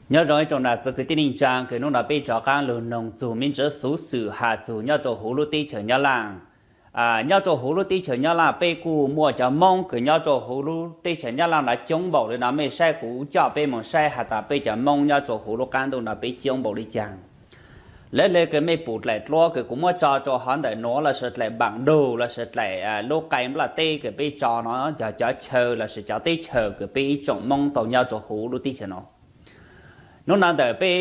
Nyob zoo ib tsoom nam txiv kwv tij neej tsaa kws hnub no peb rov qaab lug noog txug me ntsis xuv xwm has txug nyob rua huv lub teb chaws Nyab Laaj. Nyob rua huv lub teb chaws Nyab Laaj peb kuj muaj cov Moob kws nyob rua huv lub teb chaws Nyab Laaj no coob npaum le no, mej saib kuv coj peb moog saib has tas peb cov Moob nyob rua huv lub qaab ntuj no peb coob npaum le caag. Lawv le kws mej pum dlaim dluab kws kuv muab tso rua hov ntawm nuav lossis dlaim npaam dug lossis dlaim lub qai nplaj teb kws peb tso no yog cov chaw lossis cov teb chaws kws peb ib tsoom Moob tau nyob rua huv lub teb chaws no. Hnub no ntawm peb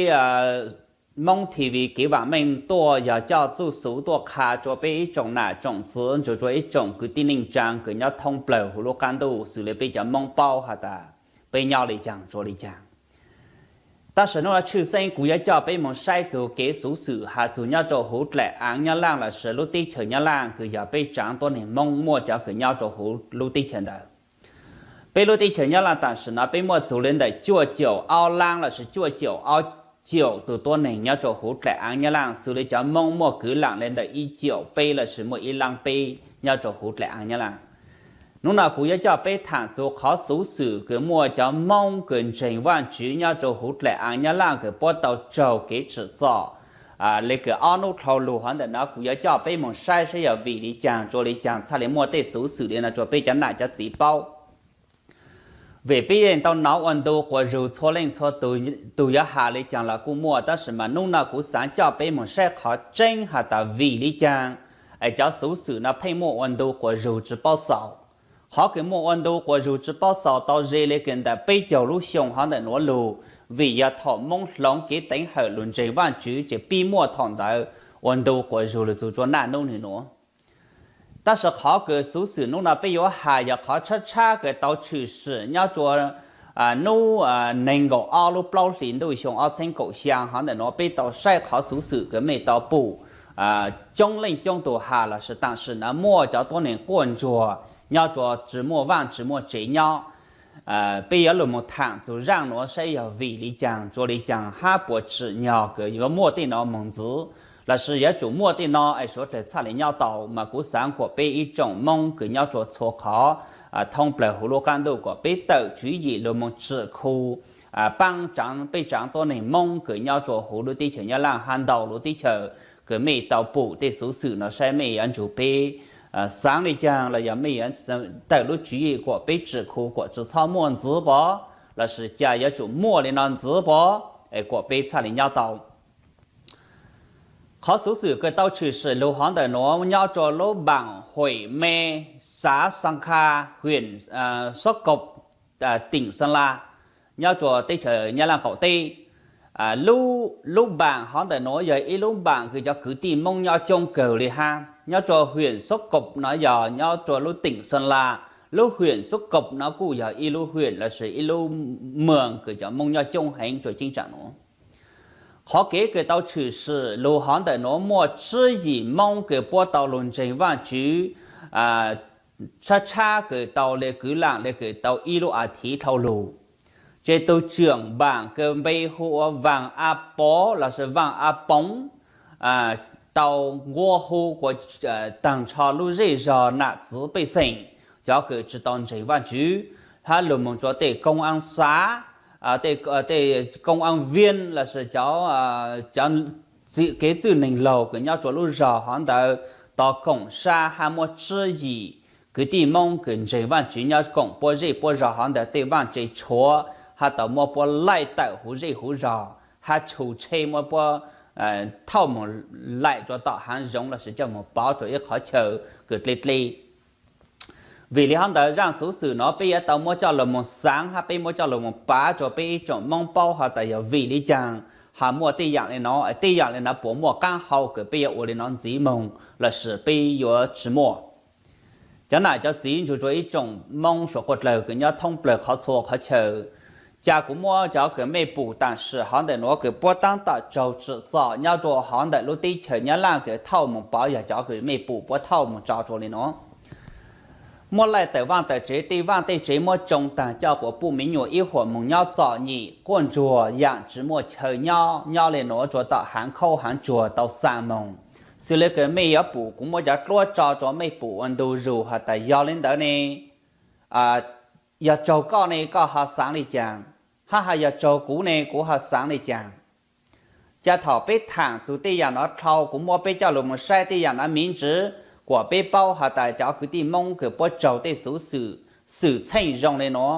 Moob TV kev vaam meej tuaj yog coj txuj xuv tuaj qha rua peb ib tsoom nam tsoom txiv nrug rua ib tsoom kwv tij neej tsaa kws nyob thoob plawg huv lub qaab ntuj xws le peb cov Moob paub has tas peb nyob le caag rua le caag. Tab sis hnub no tshwj xeeb kuv yuav coj peb moog saib txug kev xuv xwm has txug nyob rua huv dlaim aav Nyab Laaj lossis lub teb chaws Nyab Laaj kws yog peb tsaav tuab neeg Moob muaj cov kws nyob rua huv lub teb chaws ntawd. Peb lub teb chaws Nyab Laaj tam sim no peb muaj txug le ntawm cuaj caum ob laab lossis cuaj caum ob caum tug tuab neeg nyob rua huv dlaim aav Nyab Laaj, xws le cov Moob muaj kwv laam le ntawm ib caum peb lossis muaj ib laab peb nyob rua huv dlaim aav Nyab Laaj. Hnub no kuv yuav coj peb thaam txug qhov xuv xwm kws muaj cov Moob kws ntseeg Vaajtswv nyob rua huv dlaim aav Nyab Laaj kws puab tau raug kev tsim txom le kws ob nub dlhau lug hov ntawm no kuv yuav coj peb moog saib saib yog vim le caag rua le caag txhaj le muaj tej xuv xwm le no rua peb cov nam cov txiv paub. Vim peb yeej tau nov ua ntu quas zug txhua leej txhua tug yuav has le caag los kuj muaj, tab sis mas hnub no kuv xaav coj peb moog saib qhov tseeb has tas vim le caag es cov xuv xwm no pheej muaj ua ntu quas zug tsi paub xaus. Qhov kws muaj ua ntu quas zug tsi paub xaus tau ze le kws ntawm peb caug lub xyoo hov ntawm nuav lug, vim yog thaum Moob hloov kev teev hawm lug ntseeg Vaajtswv ces pib muaj thaum ntawd ua ntu quas zug lug txug rua naj nub nwg nuav. Tab sis qhov kws xuv xwm hnub no peb yuav has yog qhov tshab tshab kws tau tshwm sim nyob rua hnub neeg nkaum ob lub plaub hlis ntuj xyoo ob txheeb kaum xyaa hov ntawm nuav peb tau saib qhov xuv xwm kws mej tau pum coob leej coob tug has lossis tam sim no muaj cov tuab neeg quaj ntsuag nyob rua tsi muaj vaaj tsi muaj tsev nyob. Peb yuav lug moog thaam txug zaaj nuav saib yog vim le caag rua le caag hab puas tsim nyog kws yuav muaj tej no moog ntxiv lossis yuav tsum muaj tej no es suav dlawg txhaj le nyob tau. Mas kuv xaav kuas peb ib tsoom Moob kws nyob rua txhua qhov thoob plawg huv lub qaab ntuj kuas peb tawm tswv yim lug moog tsim khu paab peb tsaav tuab neeg Moob kws nyob rua huv lub teb chaws Nyab Laaj hab ntau lub teb chaws kws mej tau pum tej xuv xwm no saib mej yuav nrug peb xaav le caag los yog mej yuav tawm lub tswv yim kuas peb tsim khu kuas tsi txhob muaj ntxiv pov lossis ca yuav tsum muaj le no ntxiv pov es kuas peb txhaj le nyob tau. Qhov xuv xwm kws tau tshwm sim lug hov ntawm nuav nyob rua lub npaam Huim Me, xav Xaa Kha, hwm Suab Kaum, tiim Xeeb Laj, nyob rua teb chaws Nyab Laaj qaum teb. Lub npaam hov ntawm nuav yog ib lub npaam kws cov kwv tij Moob nyob coob kawg le hab. Nyob rua hwm Suab Kaum no yog nyob rua lub tiim Xeeb Laj, lub hwm Suab Kaum no kuj yog ib lub hwm lossis ib lub moos kws cov Moob nyob coob heev rua cheeb tsam nuav. Qhov kev kws tau tshwm sim lug hov ntawm nuav muaj tswv yim Moob kws puab tau lug ntseeg Vaajtswv tshab tshab kws tau le kwv laam le kws tau ib lub a thiv dlhau lug. Ces tug tseem npaam kws npe hu ua Vaaj A Pov lossis Vaaj A Poov tau nquab hu kuas taag nrho lub zej zog nam txiv pej xeem, cov kws tsi tau ntseeg Vaajtswv, hab lug moog rua tej koob aav xav, tej koob aav viab lossis cov kev txwj neeg laug kws nyob rua lub zog hov ntawd tau koom sab hab muab tswv yim kwv tij Moob kws ntseeg Vaajtswv nyob koom puab zej puab zog hov ntawd tej vaaj tse tshuav hab tau muab puab laij tawm huv zej huv zog hab tshu tsheb muab puab thauj moog laim rua tom haav zoov lossis coj moog pov rua ib qhov chaw kws dleb dleb. Vim le hov ntawd zaaj xuv xwm nuav peb yuav tau muab coj lug moog xaav hab peb muab coj lug moog pav rua peb ib tsoom Moob paub has tas yog vim le caag ho muaj tej yaam le no, tej yaam le no puas muaj qaab hau kws peb yuav ua le no ntxiv moog lossis peb yuav tsi muaj. Cov nam cov txiv nrug rua ib tsoom Moob suav quas dlawg kws nyob thoob plawg qhov txhua qhov chaw, ca kuv muab cov kws mej pum tam sim hov ntawm nuav kws puab taab tom raug tsim txom nyob rua hov ntawm lub teb chaws Nyab Laaj kws thauj moog pov yog cov kws mej pum puab thauj moog tso rua le nuav. Muab laij tawm vaaj tawm tsev, tej vaaj tej tsev muab tsoo taag coj kuas puj miv nyuas ib huam moog nyob txom nyem quaj ntsuag yaam tsi muaj chaw nyob, nyob le nuav rua tom haav khaub haav tsuag tau xaa moog. Xws le kws mej yuav pum kuv muab cov dluab tso rua mej pum ua ntu zus has tas yog le ntawd ne, yog raug koj ne koj ho xaav le caag? hab has yog tsaug kuv ne kuv ho xaav le caag? Ca thaum peb thaam txug tej yaam no dhau, kuv muab peb coj lug moog saib tej yaam no miv ntswv, kuas peb paub has tas cov kwv tij Moob kws puab tsaug tej xuv xwm, xwm txheej zoo le nuav,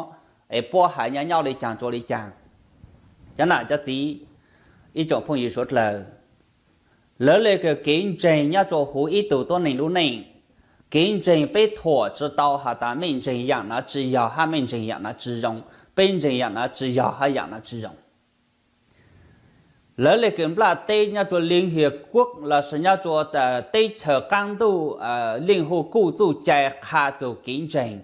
es puab has nyob nyob le caag tsua le caag. Cov nam cov txiv, ib tsoom phooj ywg suav dlawg, lawv le kws kev ntseeg nyob rua huv ib tug tuab neeg lub neej, kev ntseeg peb thuam tsi tau has tas mej ntseeg yaam no tsi yog hab mej ntseeg yaam no tsi zoo, peb ntseeg yaam no tsi yog hab yaam no tsi zoo. Lawv le kws nplaj teb nyob rua Liên Hiệp Quốc lossis nyob rua teb chaws qaab ntuj, Liên Hợp Quốc kuj txuj cai qha txug kev ntseeg.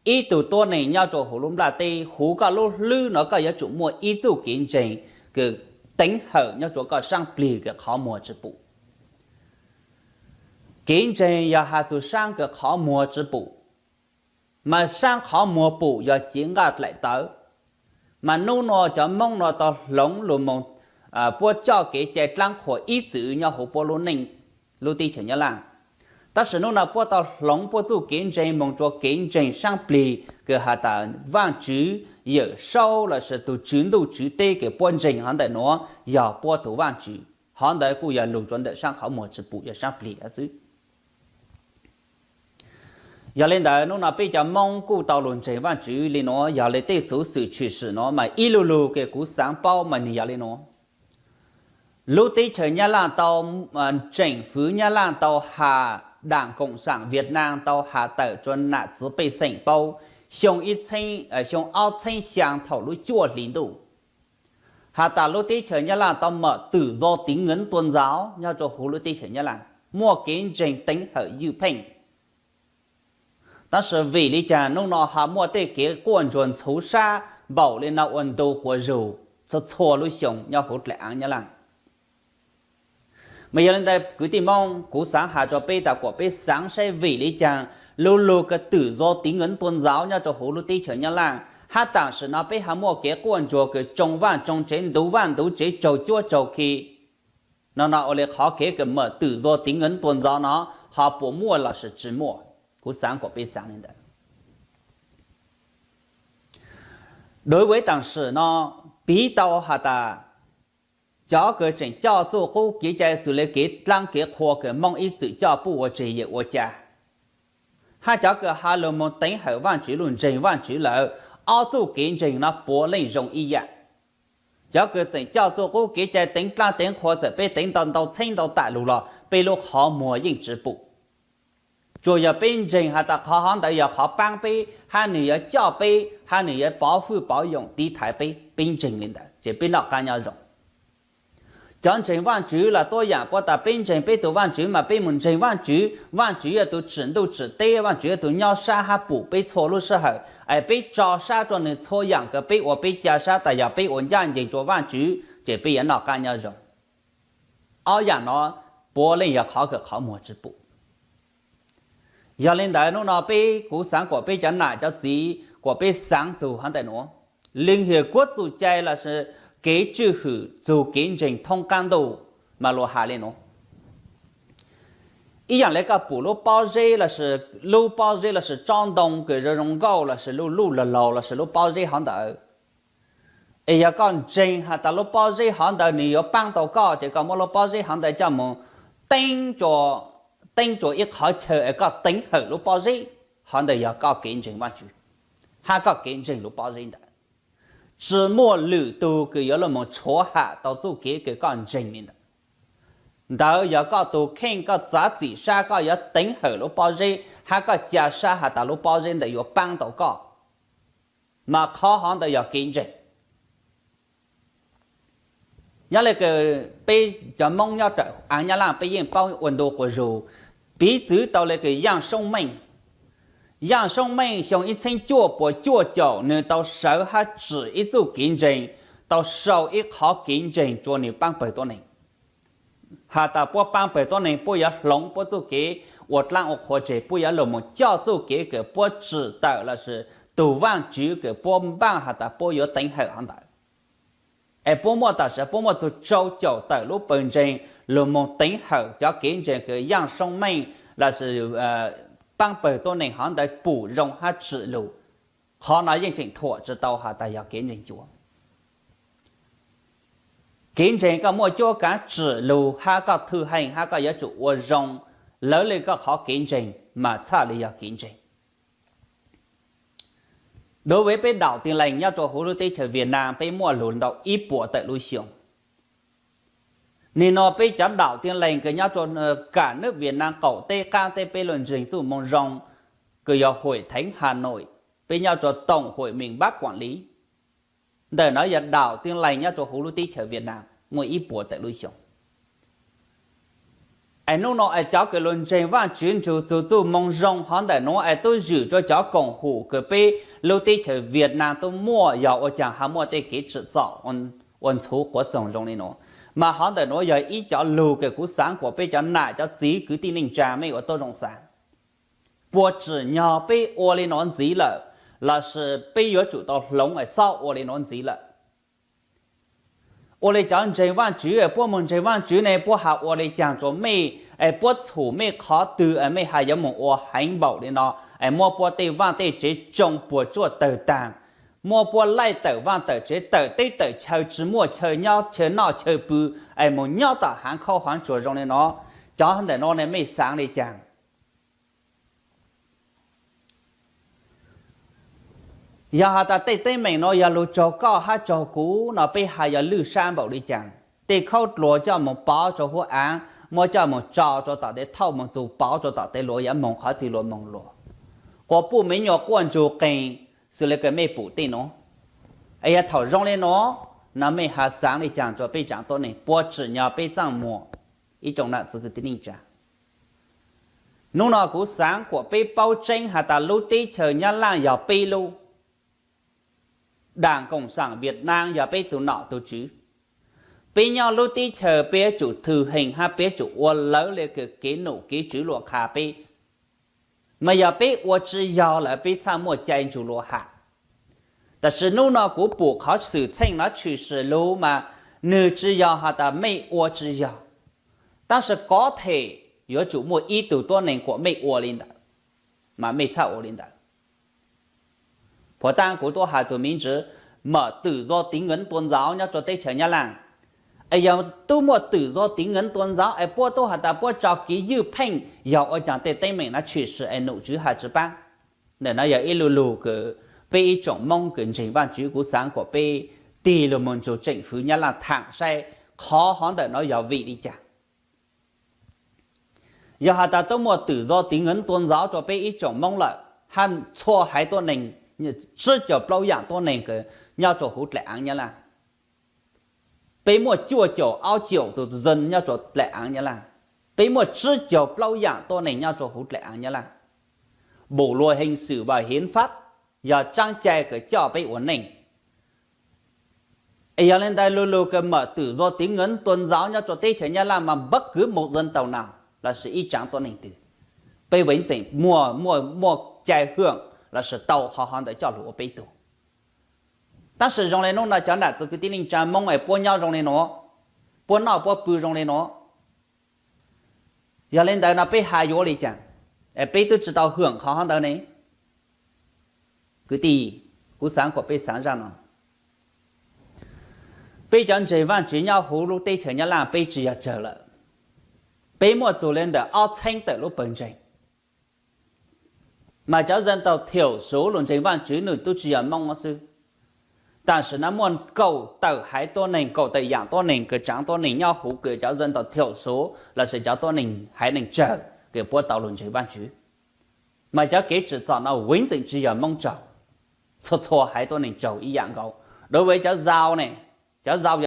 Ib tug tuab neeg nyob rua huv lub nplaj teb, huv koj lub hlwb no koj yuav tsum muaj ib txuj kev ntseeg kws teev hawm nyob rua koj saab plig kws qhov muag tsi pum. Kev ntseeg yog has txug saab kws qhov muag tsi pum, mas saab qhov muag pum yog cev nqaj dlaim tawv. Mas nub nua cov Moob nua tau hloov lug moog, puab coj kev cai dlaab qhuas ib txwm nyob huv puab lub neej, lub teb chaws Nyab Laaj. Tab sis nub nua puab tau hloov puab txuj kev ntseeg moog rua kev ntseeg saab plig kws has tas Vaajtswv Yawm Saub lossis tug Tswv Ntuj Tswv Teb kws puab ntseeg hov ntawm nuav yog puab tug Vaajtswv. Hov ntawd kuj yog lug rua ntawm saab qhov muag tsi pum yog saab plig xwb. Yog le ntawd nub nua peb cov Moob kuj tau lug ntseeg Vaajtswv le nuav, yog le tej xuv xwm tshwm sim nuav mas ib lug lug kws kuv xaav paub mas nwg yog le nuav. Lub teb chaws Nyab Laaj tau, tseem fwv Nyab Laaj tau has, Đảng Cộng sản Việt Nam tau has tawm rua nam txiv pej xeem paub, xyoo ib txheeb, xyoo ob txheeb xyaa thaum lub cuaj hli ntuj, has tas lub teb chaws Nyab Laaj tau mở tự do tín ngưỡng tôn giáo nyob rua huv lub teb chaws Nyab Laaj, muaj kev ntseeg teev hawm ywj pheej. Tab sis vim le caag nub nua ho muaj tej kev quaj ntsuag ntxhuv sab npaum le no ua ntu quas zug txhua txhua lub xyoo nyob huv dlaim aav Nyab Laaj? Mas yog le ntawd kwv tij Moob, kuv xaav has rua peb tas kuas peb xaav saib vim le caag lub lug kws tự do tín ngưỡng tôn giáo nyob rua huv lub teb chaws Nyab Laaj hab tam sim no peb ho muaj kev quaj ntsuag kws tsoo vaaj tsoo tsev, ntuv vaaj ntuv tsev, tsaug cuab tsaug khi. Nub nua ua le qhov kev kws mở tự do tín ngưỡng tôn giáo no ho puas muaj lossis tsi muaj? Kuv xaav kuas peb xaav le ntawd. Đối với tam sim no, piv tau has tas cov kws tseem coj txuj qub kev cai xws le kev dlaab kev qhua kws Moob ib txwm coj puj ua tseg yawm ua ca, hab cov kws has lug moog teev hawm Vaajtswv lug ntseeg Vaajtswv lawm, ob txuj kev ntseeg no puav leej zoo ib yaam. Cov kws tseem coj txuj qub kev cai teev dlaab teev qhua txawm peb teev ntau ntau txheeb ntau tam lug los peb lub qhov muag yeej tsi pum. Tsuas yog peb ntseeg has tas qhov hov ntawd yog qhov paab peb, hab nwg yuav coj peb, hab nwg yuav pov hwj pov yoom tiv thaiv peb, peb ntseeg le ntawd ces peb noj qab nyob zoo. Cov ntseeg Vaajtswv los tuab yaam puab tas peb ntseeg peb tug Vaajtswv mas peb mus ntseeg Vaajtswv, Vaajtswv yog tug tsim ntuj tsim teb, Vaajtswv yog tug nyob sab hab pum peb txhua lub sij hawm, es peb tso sab rua nwg txhua yaam kws peb ua, peb ca sab tas yog peb ua ncaaj nceeg rua Vaajtswv ces peb yuav noj qab nyob zoo. Ob yaam no puav leej yog qhov kws qhov muag tsi pum. Yog le ntawd nub nua peb, kuv xaav kuas peb cov nam cov txiv kuas peb xaav txug hov ntawm nuav, Liên Hiệp Quốc txuj cai lossis kev tswj hwm txug kev ntseeg thoob qaab ntuj mas luas has le nuav. Ib yaam le koj pum lub pob zeb lossis, lub pob zeb lossis tsob ntoo kws zoo zoo nkauj lossis lub luj laug laug lossis lub pob zeb hov ntawd, es yog koj ntseeg has tas lub pob zeb hov ntawd nwg yuav paab tau koj ces koj muab lub pob zeb hov ntawd coj moog teeb, teeb rua ib qhov chaw es koj teev hawm lub pob zeb, hov ntawd yog koj kev ntseeg Vaajtswv hab koj kev ntseeg lub pob zeb ntawd. Tsi muaj lwm tug kws yuav lug moog tshuav ham tau txuj kev kws koj ntseeg le ntawd. Ntawd yog koj tug kheej, koj txav txim sab koj yuav teev hawm lub pob zeb hab koj ca sab has tas lub pob zeb ntawd yuav paab tau koj, mas qhov hov ntawd yog kev ntseeg. Nyob le kws peb cov Moob nyob rua aav Nyab Laaj peb yeej paub ua ntu quas zug, piv txwv tau le kws Yaaj Soob Meej. Yaaj Soob Meej xyoo ib txheeb cuaj puas cuaj caum nwg tau sawv hab tsim ib txuj kev ntseeg, tau sau ib qhov kev ntseeg rua nwg paab pawg tuab neeg, has tas puab paab pawg tuab neeg puab yuav hloov puab txuj kev ua dlaab ua qhua tseg, puab yuav lug moog coj txuj kev kws puab tsim tawm lossis tug Vaajtswv kws puab npaaj has tas puab yuav teev hawm hov ntawd. Es puab muaj tam sim puab muaj txug rau caum tawm lub pawg ntseeg lug moog teev hawm cov kev ntseeg kws Yaaj Soob Meej lossis paab pawg tuab neeg hov ntawd pum zoo hab tsim lug. Qhov no yeej tseem thuam tsi tau has tas yog kev ntseeg cuav. Kev ntseeg koj muaj cuab kav tsim lug hab koj thwj heej hab koj yuav tsum ua zoo lawv le koj qhov kev ntseeg mas txhaj le yog kev ntseeg. Dua vim peb daum tiaj leeg nyob rua huv lub teb chaws Viaj Nam peb muaj lug ntau ib puas tawm lub xyoo. Nim no peb cov daum tiaj leeg kws nyob rua kam nwb Viaj Nam qaum teb qaab teb peb lug ntseeg txuj moo zoo kws yog Huj Theev Has Nois, peb nyob rua Toom Huj Meej Npab Kuam Liv. Ntawm no yog daum tiaj leeg nyob rua huv lub teb chaws Viaj Nam muaj ib puas tawm lub xyoo. Es nub no es cov kws lug ntseeg Vaajtswv nrug txug txuj moo zoo hov ntawm nuav es tub zwm rua cov koom hum kws peb lub teb chaws Viaj Nam tub muaj yog ua caag has muaj tej kev tsim txom ua ntxhuv quav txoog zoo le nuav. Mas hov ntawm nuav yog ib cov lug kws kuv xaav kuas peb cov nam cov txiv kwv tij neej tsaa mej ua tuab zoo xaav. Puas tsim nyog peb ua le nuav ntxiv lawm, lossis peb yuav tsum tau hloov es xob ua le nuav ntxiv lawm? Ua le cov ntseeg Vaajtswv, puab moog ntseeg Vaajtswv ne puab has ua le caag rua mej, es puab txhum mej qhov twg es mej has yuav moog ua heev npaum le no, es muab puab tej vaaj tej tsev tsoo puas tsuaj tawg taag, muab puab laij tawm vaaj tawm tsev tawm teb tawm chaw tsi muaj chaw nyob chaw noj chaw pw, es moog nyob tom haav khaub haav tsuag zoo le no. Cov ntawm no ne mej xaav le caag? Yog has tas tej teeb meem no yog lug raug koj hab raug kuv no peb has yog lwj sab npaum le caag? Tej khaub dluag coj moog pov rua huab aav, muab coj moog tso rua tom tej thauj moog txug pov rua tom tej luag yuav moog qhov twg luag moog luag. Quas puj me nyuam quaj ntsug qeeg xws le kws mej pum tej nuav. Es yog thaum zoo le nuav no mej has xaav le caag rua peb tsaav tuab neeg? Puas tsim nyog peb txaaj muag? Ib tsoom nam txiv kwv tij neej tsaa, nub no kuv xaav kuas peb paub tseeb has tas lub teb chaws Nyab Laaj yog peb lub, Đảng Cộng sản Việt Nam yog peb tug nom tug tswv. Peb nyob lub teb chaws peb yuav tsum thwj heej hab peb yuav tsum ua lawv le kws kev num kev tswv luag qha peb. Mas yog peb ua tsi yog lawm peb txhaj muaj cai nrug luag ham. Tab sis nub no kuv pum qhov xwm txheej no tshwm sim lug mas nwg tsi yog has tas mej ua tsi yog, tab sis kov them yuav tsum muaj ib tug tuab neeg kuas mej ua le ntawd, mas mej txhaj ua le ntawd. Puas taab kuv tub has txug miv ntswv mawm twm zov tiv nkeev tua ntxauv nyob rua teb chaws Nyab Laaj. Es yog tub muaj twm zov tiv nkeev tua ntxauv es puab tub has tas puab tso kev ywj pheej, yog ua caag tej teeb meem no tshwm sim es num tswv has tsi paab? Ntawm no yog ib lu lug kws peb ib tsoom Moob kws ntseeg Vaajtswv kuv xaav kuas peb tig lug moog nrug tseem fwv Nyab Laaj thaam saib qhov hov ntawm no yog vim le caag. Yog has tas tub muaj twm zov tiv nkeev tua ntxauv rua peb ib tsoom Moob lawm, hab txhua haiv tuab neeg, tsib caug plaub yaam tuab neeg kws nyob rua huv dlaim aav Nyab Laaj, peb muaj cuaj caum ob caum tus zon nyob rua dlaim aav Nyab Laaj, peb muaj tsib caug plaub yaam tuab neeg nyob rua huv dlaim aav Nyab Laaj. Bộ luật hình sự và hiến pháp yog tsaab cai kws coj peb ua neej. Es yog le ntawd lu lug kws mawm twm zov tiv nkeev tua ntxauv nyob rua teb chaws Nyab Laaj mas bất cứ một dân tộc nào lossis ib tsaav tuab neeg twg, peb vem tseem muaj, muaj, muaj cai hwm lossis tau qhov hov ntawd coj lug ua peb tug. Tab sis zoo le nub no cov nam txiv kwv tij neej tsaa Moob es puab nyob zoo le nuav, puab noj puab pw zoo le nuav. Yog le ntawd no peb has yuav le caag? Es peb tub tsi tau hwm qhov hov ntawd ne. Kwv tij, kuv xaav kuas peb xaav zaj no. Peb cov ntseeg Vaajtswv nyob huv lub teb chaws Nyab Laaj peb tsi yog tsawg lawm. Peb muaj txug le ntawm ob txheeb tawm lub pawg ntseeg. Mas cov dân tộc thiểu số lug ntseeg Vaajtswv nwg tub tsi yog Moob xwb. Tam sim no muaj kaum tawm haiv tuab neeg, kaum tawm yaam tuab neeg kws tsaav tuab neeg nyob huv kws cov dân tộc thiểu số lossis cov tuab neeg haiv neeg tsawg kws puab tau lug ntseeg Vaajtswv. Mas cov kev tsim txom no vem tseem tsi yog Moob raug, txhua txhua haiv tuab neeg raug ib yaam nkaus. Dua le cov Dao ne, cov Dao